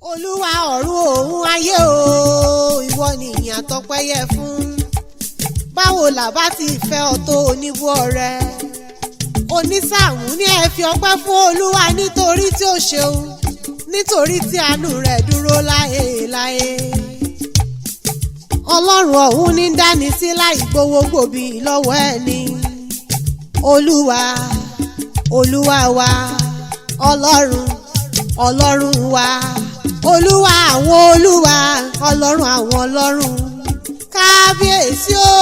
Olúwa ọ̀run òun ayé o, ìwọ nìyàn àtọpẹ́ yẹ fún. Báwo làbá ti fẹ́ ọ tó oníbú ọrẹ? Onísàmù ní ẹ fi ọpẹ́ fún Olúwa nítorí tí ó ṣeun, nítorí tí àánú rẹ̀ dúró láé láé. Ọlọ́run ọ̀hún ní dání sí láì gbowó gbòbí lọ́wọ́ ẹni. Olúwa, Olúwa wa, Ọlọ́run, Ọlọ́run wa, Olúwa àwọn olúwa, Ọlọ́run àwọn ọlọ́run, kábíyèsí o,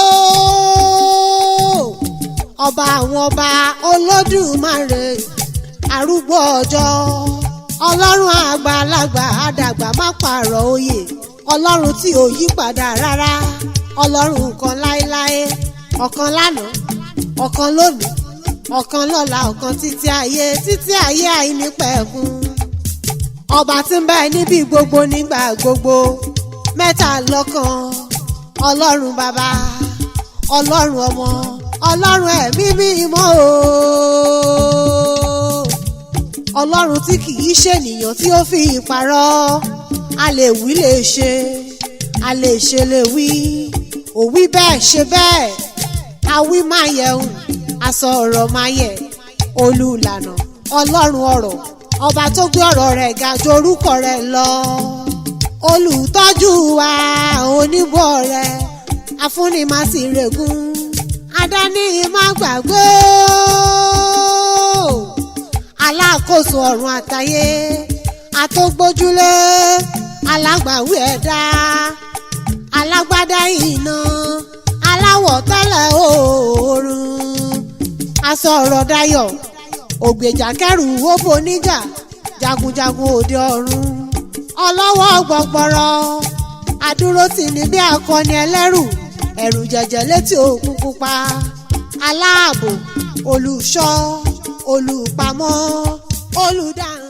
ọba àwọn ọba, Olódùmarè, arúgbó ọjọ́, Ọlọ́run àgbàlagbà, àdàgbà má pààrọ̀ oyè, Ọlọ́run tí ò yí padà rárá, Ọlọ́run kan láéláé, ọ̀kan lánàá, ọ̀kan lónìí, ọ̀kan lọ́la, ọ̀kan títí ayé, títí ayé àìnípẹ̀kun, ọba tí ń bẹ níbi gbogbo nígbà gbogbo, mẹ́ta lọ́kan, Ọlọ́run bàbá, Ọlọ́run ọmọ, Ọlọ́run ẹ̀mí mímọ́ o, Ọlọ́run tí kì í ṣènìyàn tí ó fi ìparọ́, a lè wí lè ṣe, a lè ṣe lè wí, òwí bẹ́ẹ̀ ṣe bẹ́ẹ̀, àwí máa yẹun, aṣọ ọ̀rọ̀ máa yẹ, olùlànà, Ọlọ́run ọ̀rọ̀, ọba tó gbé ọ̀rọ̀ rẹ̀ ga ju orúkọ rẹ̀ lọ, olùtọ́jú wa, oníbọ̀ rẹ̀, afúnni má sì rẹ̀gùn, adání má gbàgbé o, alákòóso ọ̀run àtayé, àtògbójúlé, alágbàwí ẹ̀dá, alágbádá iná, aláwọ̀ tẹ́lẹ̀ oòrùn, aṣọ ọ̀rọ̀ dayọ̀, ògbèjà kẹrù ó boníjà, jagunjagun òde ọ̀run, ọlọ́wọ́ gbọgbọrọ, adúró tì ní bí akọni ẹlẹ́rù, ẹ̀rù jẹ̀jẹ̀ létí òkun pupa, aláàbò, olùṣọ́, olùpamọ́, olùdáǹdè.